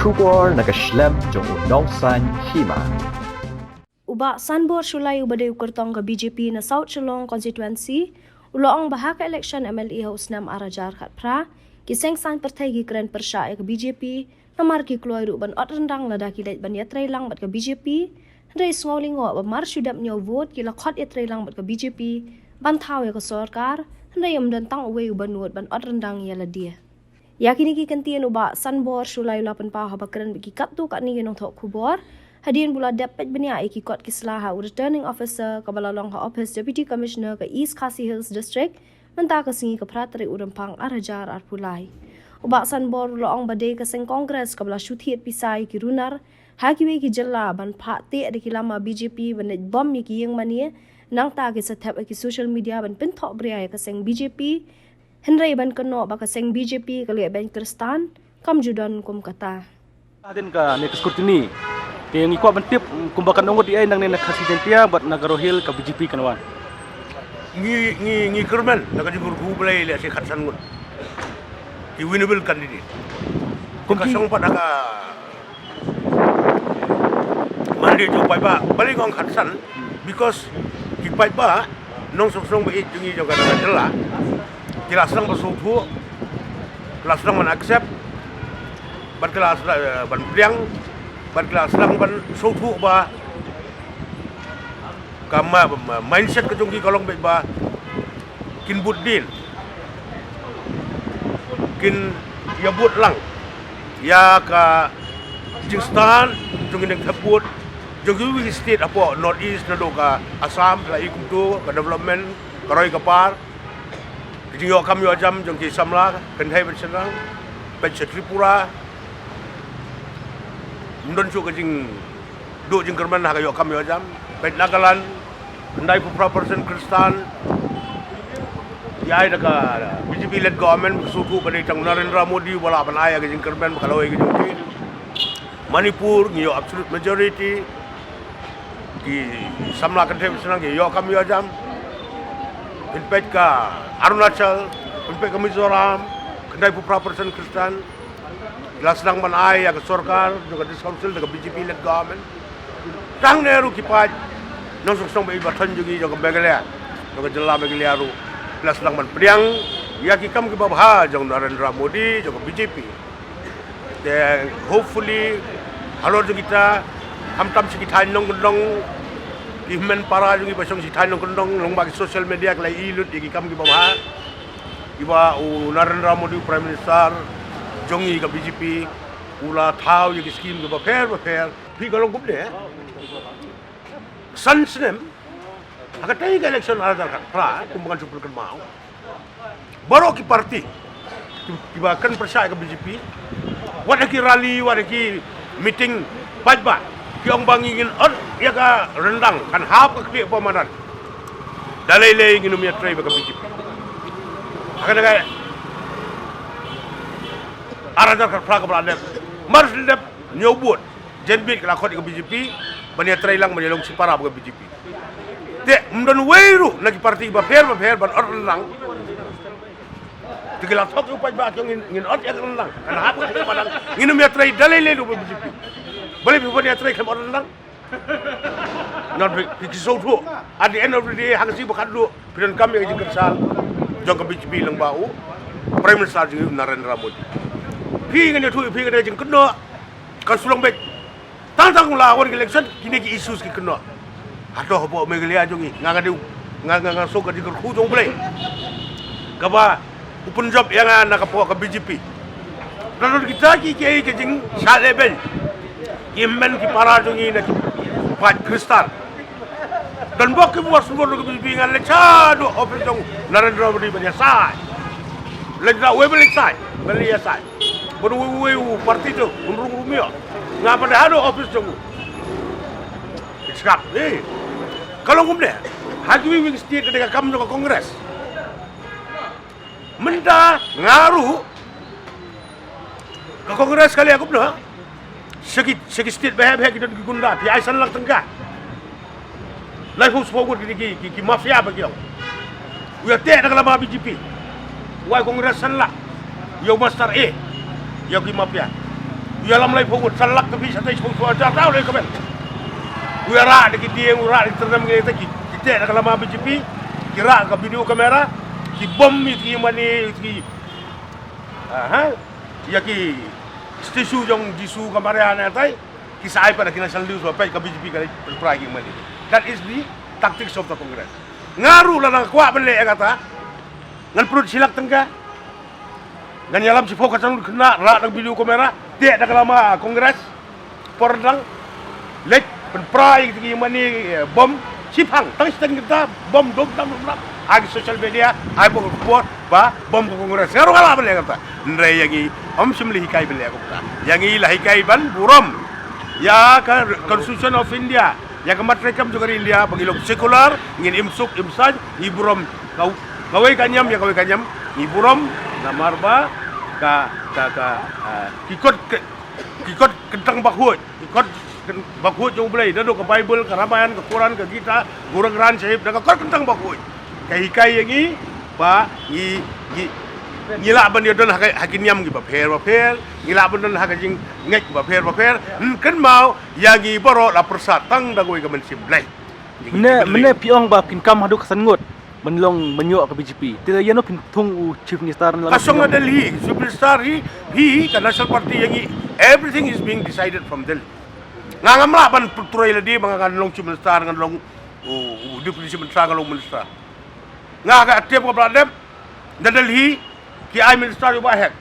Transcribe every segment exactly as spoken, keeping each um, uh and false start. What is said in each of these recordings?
Khubor na ka shlem jong u nongsan hima. U Bah Sanbor Shullai uba dei u kyrtong ka B J P na South Shillong Constituency, u la ong ba ha ka election M L A ha u snem ar hajar khatphra, ki seng saiñ pyrthei ki kren pyrshah ïa ka B J P, namar ki kloi ruh ban ot ryndang lada ki leit ban ïatrei lang bad ka B J P, hynrei sngew lyngngoh ba mar shu dep hynñiew vote ki la khot ïatrei lang bad ka B J P, ban thaw ïa ka sorkar, hynrei ym don tang uwei uba nud ban ot ryndang ïa lade. Ïa kine ki kyntien u Bah Sanbor Shullai u la pynpaw haba kren bad ki katto katne ki nongthoh khubor, hadien ba u la dep peit bniah ïa ki kot ki sla ha u Returning Officer kaba la long ha ophis Deputy Commissioner ka East Khasi Hills District, mynta ka sngi ka phra tarik u Rymphang ar hajar arphew lai. U Bah Sanbor u la ong ba dei ka seng Congress kaba la shu thied pisa ïa ki runar ha kiwei ki jylla ban phah teh da ki lama B J P ban leit bom ïa ki ïing mane, nangta ki sa thep ha ki social media ban pynthoh bria ïa ka seng B J P, hynrei ban kynnoh ba ka seng B J P ka leh beiñ Khristan kam ju don kum kata. Hadien kane ka scrutiny, te ngi kwah ban tip kumba kan ong ngut ïa nangne na Khasi Jaiñtia bad na Garo Hills ka B J P kan wan. Ngi, ngi, ngi kyrmen na ka jingkyrkhu Blei lehse khatsan ngut ki winnable candidate. Kum ka ki song pat na ka mandate jong u paidbah, balei nga ong khatsan, because ki paidbah, nongshong shnong ba ïeit jong ngi jong ka jylla, ki la sdang ban sngewthuh, ki la sdang ban accept, bad ki la sdang, eh, ban pdiang, bad ki la sdang ban sngewthuh ba ka ma-, ma-, mindset ka jong ki ka long beit ba kin bud dien, kin ïa bud lang ïa ka jingstad jong ki nongthep vote jong kiwei ki state hapoh North East, naduh ka Assam la i kumto, ka development ka roi ka par, ka jingïoh kam ïoh jam jong ki samla kynthei bad shynrang. Peit sha Tripura, ym don shuh ka jingduh jingkyrmen ha ka ïoh kam ïoh jam. Peit Nagaland, khyndai phew phra percent Khristan. Ïa, da ka B J P led government, ka sngewthuh ba dei tang Narendra Modi uba lah ban ai ïa ka jingkyrmen ba ka lawei ka jong ki. Manipur ngi ïoh absolute majority, ki samla kynthei bad shynrang ki ïoh kam ïoh jam. Phin peit ka Arunachal, phin peit ka Mizoram, khyndai phew phra percent Khristan. Ki la sdang ban ai ïa ka sorkar jong ka District Council da ka B J P led government. Tang ne ruh ki paid nongshong shnong ba ïeit ba thoiñ jong ngi jong ka Meghalaya, jong ka jylla Meghalaya ruh ki la sdang ban pdiang ïa ki kam kiba bha jong Narendra Modi jong ka B J P. Te hopefully halor jong kita, khamtam sha ki thaiñ nongkyndong, ki hynmen para jong ngi ba shong sha ki thaiñ nongkyndong, lyngba ki social media ki la ïohi lut ïa ki kam kiba bha kiba u Narendra Modi, u Prime Minister jong ngi ka B J P, u la thaw ïa ki scheme kiba pher ba pher. Phi, ka long kumne, eh? San snem ha katei ka election ar hajar khatphra, kum ba ngan shu pynkynmaw, baroh ki party ki, kiba kren pyrshah ïa ka B J P, wat ha ki rally, wat ha ki meeting paidbah, ki ong ba ngi ngin ot ïa ka ryndang, kan hap ka khlieh hapoh madan. Da lei lei ngin ym ïatrei bad ka B J P. Ha kane ka ar hajar khatphra kaba la dep, mar shu dep hynñiew vote, janmiet ki la khot ïa ka B J P ban ïatrei lang, ban ïalong shipara bad ka B J P. Te ym don uwei ruh na ki party ba pher ba pher ban ot ryndang. Te ki la thok ïa u paidbah, ki ong ngin, ngin ot ïa ka ryndang, kan hap ka khlieh madan, ngin ym ïatrei da lei lei ruh bad ka B J P. Balei phi ban ïatrei khlem ot ryndang? Ngan phi, phi, ki sngewthuh. At the end of the day, ha ka sngi ba khatduh phi donkam ïa ka jingkyrshan jong ka B J P lyngba u Prime Minister jong ngi u Narendra Modi. Phi, ngan ïathuh ïa phi, ka dei ka jingkynnoh, kan shu long beit. Tang tang la wan ka election, kine ki issues ki kynnoh. Hato hapoh Meghalaya jong ngi, nga, nga dei, nga, nga, nga sngewthuh ka jingkyrkhu jong U Blei kaba u pynjop ïa nga na ka, hapoh ka B J P. Don kita ki, ki, ki jingshah lehbeiñ, ki hynmen ki para jong ngi na ki paid Khristan. Don bok ki bor sumur ka B J P, ngan leit shaduh office jong Narendra Modi ban ïasai. Leit da uwei ban leit sai, ban leit ïasai. Ban uwei uwei u party to un rung rung ïoh. Nga pat da haduh office jong u. Iskap, eh. Ka long kumne, ha kiwei kiwei ki state ka dei ka kam jong ka Congress. Mynta nga ruh, ka Congress ka leh kumno? Sha ki, sha ki state ba heh ba heh ki don ki gunda, phi ai san lak tyngka. Laiphew shiphew ngut ki, ki, ki, ki mafia ba ki ong. U ïateh da ka lama B J P. U ai Congress san lak ïa u Master A, ïa ki mafia. Ïalam lai phew ngut, san lak ka phi shatai shiphew hajar, tau lai ka ben. U ïarah da ki dieng, u rah da ki tyrnem ngi te ki, ki teh da ka lama B J P, ki rah ka video camera, ki bom ïa ki mane, ïa ki, aha, ïa ki statue jong Jisu ka Maria ne tai, ki sa ai pat da ki national news ba peit ka B J P ka leit pynpra ïa ki mane. That is the tactics of the Congress. Nga ruh lada nga kwah ban leh ïa kata, ngan pynlut shi lak tyngka. Ngan ïalam shiphew khatsan ngut khynnah, rah da ka video camera, teh da ka lama Congress. Por dang leit pynpra ïa ki mane, eh, bom, shipang, tang shiteng kita, bom dum dang dum dang. Ha ki social media, ha ki khubor ba bom ka Congress. Nga ruh nga lah ban leh kata. Hynrei ïa ngi ym shym la hikai ban leh kata. Ïa ngi la hikai ban burom ïa ka Constitution of India, ïa ka mat treikam jong ka ri India, ba ngi long secular, ngin im suk im saiñ, ngi burom ka, kawei ka niam ïa kawei ka niam, ngi burom namar ba ka, ka, ka, ah, ki kot, ki kot kyntang bakhuid, ki kot kyn-, bakhuid jong U Blei, naduh ka Baibl, ka Ramayan, ka Quran, ka Gita, Guru Granth Sahib, da ka kot kyntang bakhuid ka hikai ïa ngi ba ngi, ngi, ngi lah ban ïadon ha ka, ha ki niam kiba pher ba pher, ngi lah ban don ha ka jingngeit kiba pher ba pher. Kynmaw, ïa ngi baroh la pyrshah tang da kawei ka mynsiem Blei. Mynne, mynne phi ong ba phin kam haduh khatsan ngut ban long ban ïoh ka B J P. Te ïano phin thung u Chief Minister na, ka shong na Delhi, Chief Minister hi, hi ka National Party ïa ngi, everything is being decided from Delhi. Nga ngam lah ban pyntrei lade ba nga ngan long Chief Minister, ngan long u, u Deputy Chief Minister, ngan long Minister. Nga ka tiap ka bla dep na Delhi, ki ai minister ïa u Bah Hek.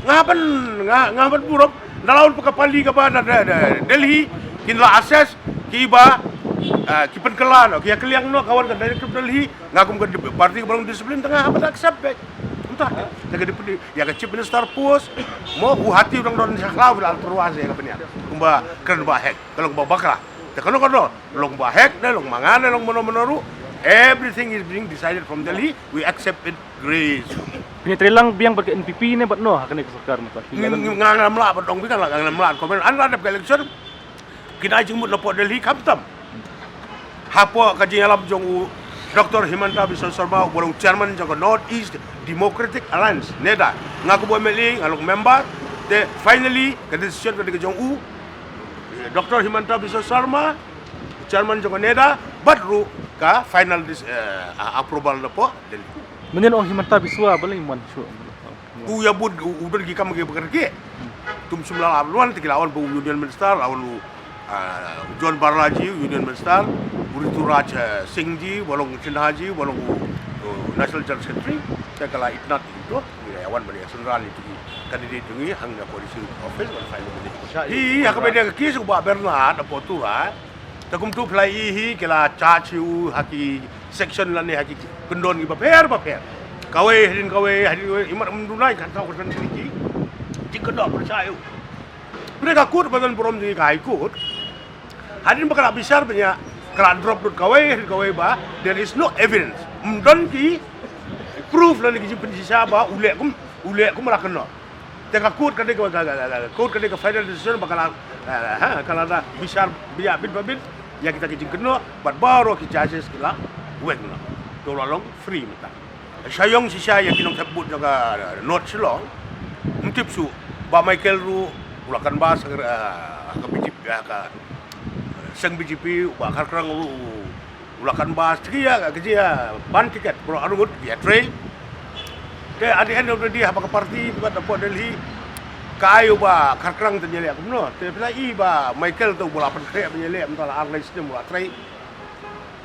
Nga ban, nga, nga ban burom, na lawan paka pali kaba na, na, na Delhi, kin la assess kiba, ah, ki pynkylla noh, ki ïa kylliang noh, ka wan ka directive Delhi, nga kum ka dip-, party kaba long discipline, te nga ban accept beit. Mynta, te ka dip-, ïa ka chief minister post, mo u hati u dang don sha khlaw, la tyrwa ïa ka bniat. Kumba kren Bah Hek, ka long ba bakla. Te kano kano, long Bah Hek ne, long ma nga ne, long mano mano ruh, everything is being decided from Delhi, we accept it gracefully. Phin ïatrei lang biang bad ka N P P ne bad no ha kane ka sorkar mynta? Nga, nga, nga ngam lah ban ong beit, nga ngam lah comment. Haba la dep ka election, kin ai jingmut na pdeng Delhi khamtam. Hapoh ka jingïalam jong u Doctor Himanta Biswa Sarma, uba long chairman jong ka North East Democratic Alliance, NEDA. Nga kum u M L A, nga long member, te finally ka decision ka dei ka jong u Doctor Himanta Biswa Sarma, chairman jong ka NEDA, bad ruh ka final dis-, eh, a-, approval na pdeng Delhi. Mynhynnin ong Himanta Biswa, balei mon shuh? U ïa bud, u, u don ki kam kiba kyrkieh. Tum shym la wan, te ki la wan ba u Union Minister, la wan u, ah, u John Barlaji, u Union Minister, u Rituraj, eh, Singh ji, ba long Sinha ji, ba long u, u National General Secretary, te ka la itynnad ïa kito, ngi la ïa wan ban ïa synran ïa ki candidate jong ngi hangne ha Policy Office ban file nomination. Hi, ha kaba ïadei ka case u Bah Bernard hapoh Tura, te kumta phi la ïohi hi, ki la charge ïa u ha ki section lane ha ki kyndon kiba pher ba pher. Kawei hadien kawei, hadien kawei, imat ym duna ïa ka thaw ka san ki jingkynnoh pyrshah ïa u. Hynrei ka court ba don burom jong ngi, ka High Court, hadien ba ka la bishar bniah, ka la drop lut kawei hadien kawei ba there is no evidence. Ym don ki proof lane ki jingpynshisha ba u leh kum, u leh kum la kynnoh. Te ka court ka dei ka, ka, ka, ka, ka court ka dei ka final decision ba ka la, eh, ha, ka la da bishar bniah bit ba bit ïa kita ki jingkynnoh, bad baroh ki charges ki la weng noh. Te u la long free mynta. Sha ïong shisha ïa ki nongthep vote jong ka North Shillong, ym tip shuh, Bah Michael ruh u la canvass ha ka, eh, ha ka B J P, ha ka seng B J P, u Bah Kharkrang ruh u, u la canvass, te ki ïa, ki ïa pan tiket baroh arngut, ki ïatrei. Te at the end of the day, haba ka party pat hapoh Delhi ka ai u Bah Kharkrang, te ngi ïaleh kumno? Te phi la i Bah Michael te uba la pynkhreh ban ïaleh mynta la ar lai snem u la trei.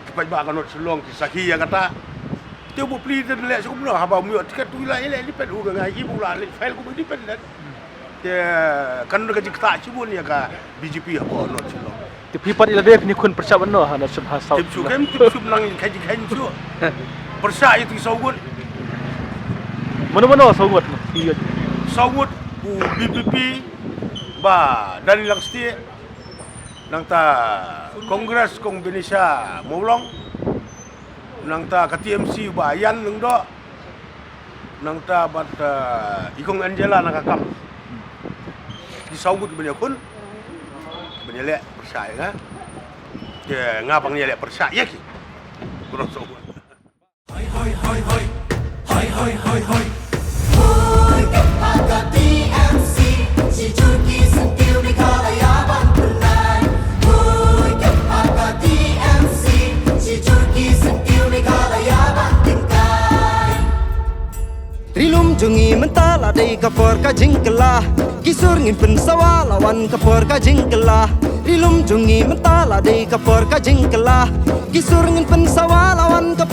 Ki paidbah ka North Shillong ki sakhi ïa kata. Te u Bah Pli te leh shuh kumno, haba um ïoh tiket te u la ïaleh independent, u nga i ba u la leit file kum independent. Te kan ka jingktah shibun ïa ka B J P hapoh North Shillong. Te phi pat ïa lade phin ïakhun pyrshah ban noh ha North Shillong, ha South? Tip shuh, kem tip shuh, nang khaji khaji shuh. Pyrshah ïa ki saw ngut. Mano mano saw ngut? Phi ïa saw ngut u B P P, Bah Daniel Langstieh. Nangta Congress kong Benisha Mawlong. Nangta ka T M C Bah Ian Lyngdoh. Nangta bad, eh, i kong Angela na ka kam. Ki saw ngut kiban ïakhun, kiban ïaleh pyrshah ïa nga. Te nga ban ïaleh pyrshah ïa ki. Kynnoh saw ngut. Hoi, hoi, hoi, hoi. Hoi, hoi, hoi, hoi. Hoi, ka T M C, shi jur ki sngewthuh. Jong ngi mynta la dei ka por ka jingkylla. Ki sur ngin pynsawa la wan ka por ka jingkylla. Ri lum jong ngi mynta la dei ka por ka jingkylla. Ki sur ngin pynsawa la wan ka